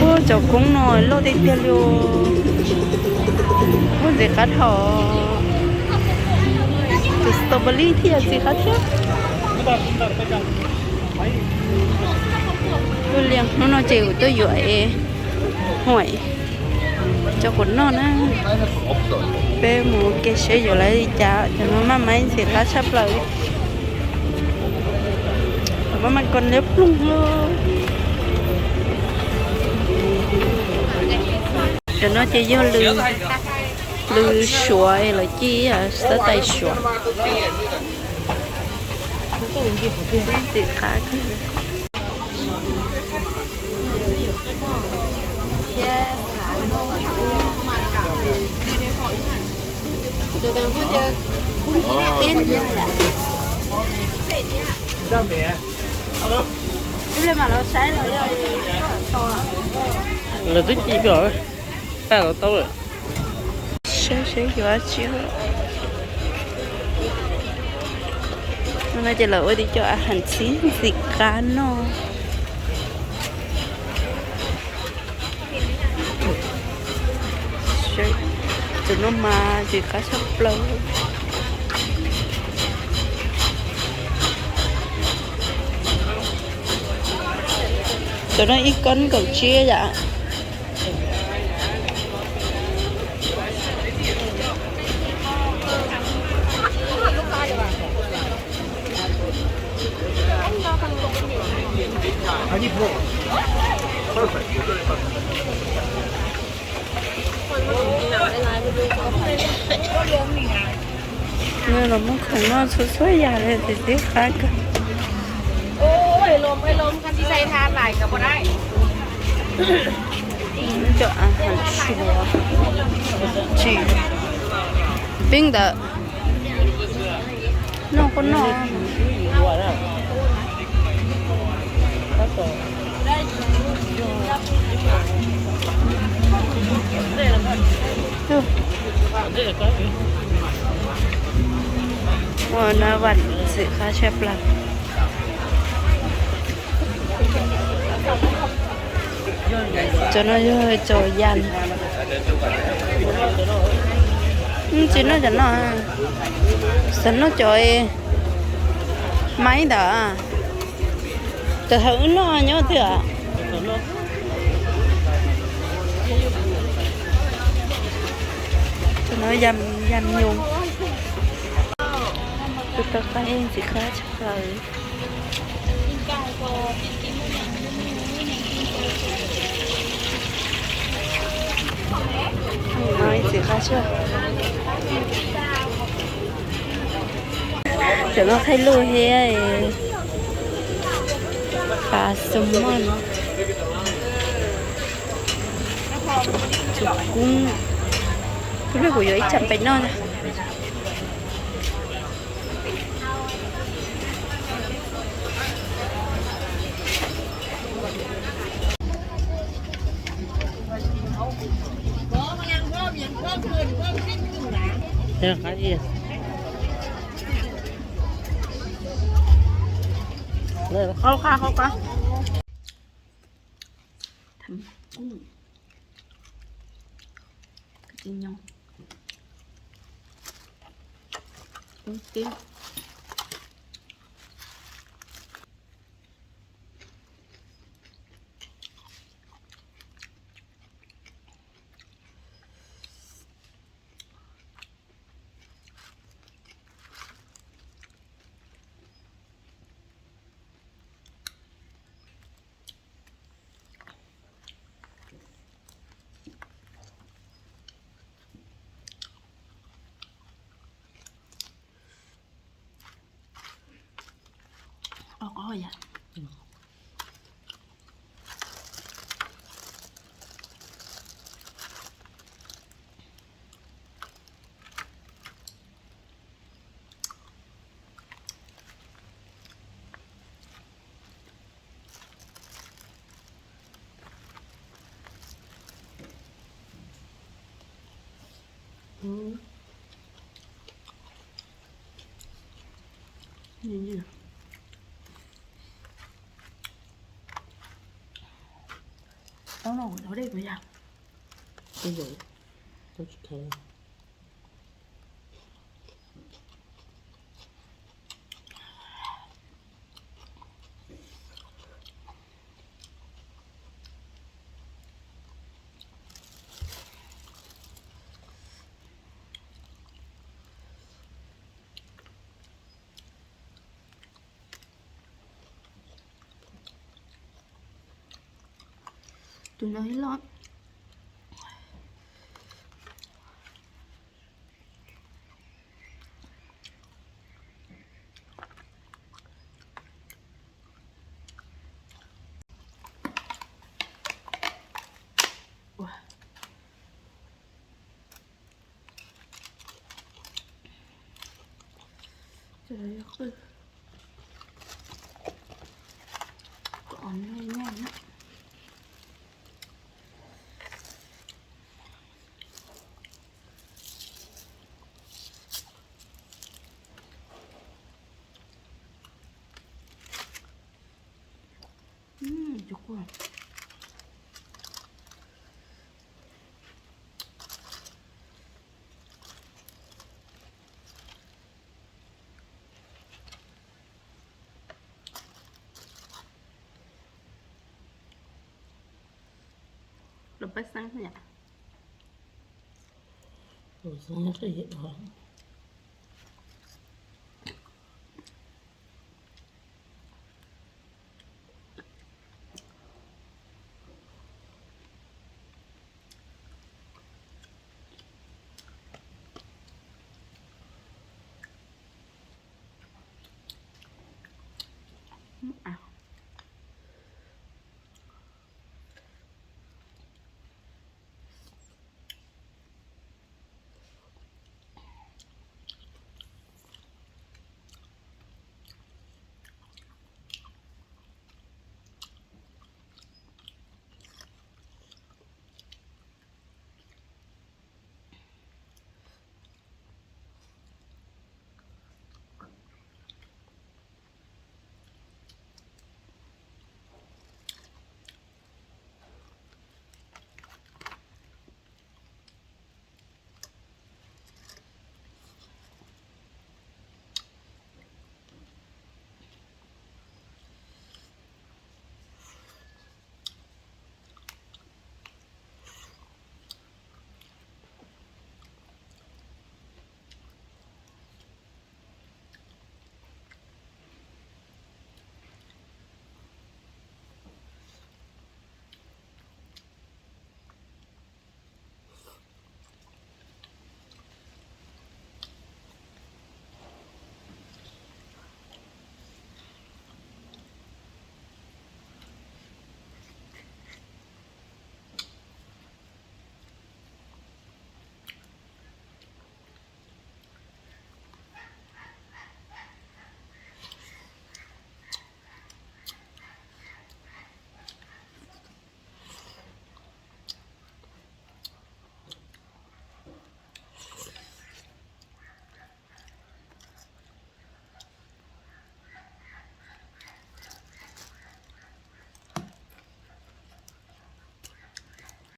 Ua cov koob no loj tiag tiag li. Ua ntxim qab dhau. Tus strawberry thiab ntxim qab thiab. Tus liaj hnub no ces kuv tuaj yuav es huam cov kuv noj na. Peb mus ua ke seb yuav lawv li cas, cov no maj maj ntxim qab tshaj plaws li. Maj maj koj liab ploog. Cov no ces yog lws, lws suav es lawv ci xab tais suav. Ntxim qab. Lawv twb ci koj, paj los tau lawm. Saib seb yuav dab tsi. No ces lawv ua tib co a has txhib ntxim qab noj. Tus no mas ntxim qab tshaj plaws. Cov no ib koob kaum tsib yom. Nws los muaj khoom noj txhua txhua yam li tiag tiag, qab kawg. Cov a has suav tsim peb ntawd. Noj kuj noj. Ua no vam ntxim qab tshaj plaws. Cov no yog cov yas. Tsis noj cov no, xav noj cov maib ntawd. Cov thaum wb noj nyob twg os. Cov no yam, yam nyuj. Tus tau qab ntxim qab tshaj plaws. Cov no qhaij luj thiab, pab xo moj, tus kub. Tus no kuv yuav ib tsam pem noj na. Qab qab qab qab. Noj no kuv noj dej kuv yog. Tej zaum tau tsis kheev. Tus no ib loj. Ces lawv yog qwj kom nws nyaj na. Cov kua. Los pab xeeb yom. Xeeb qhov yam no.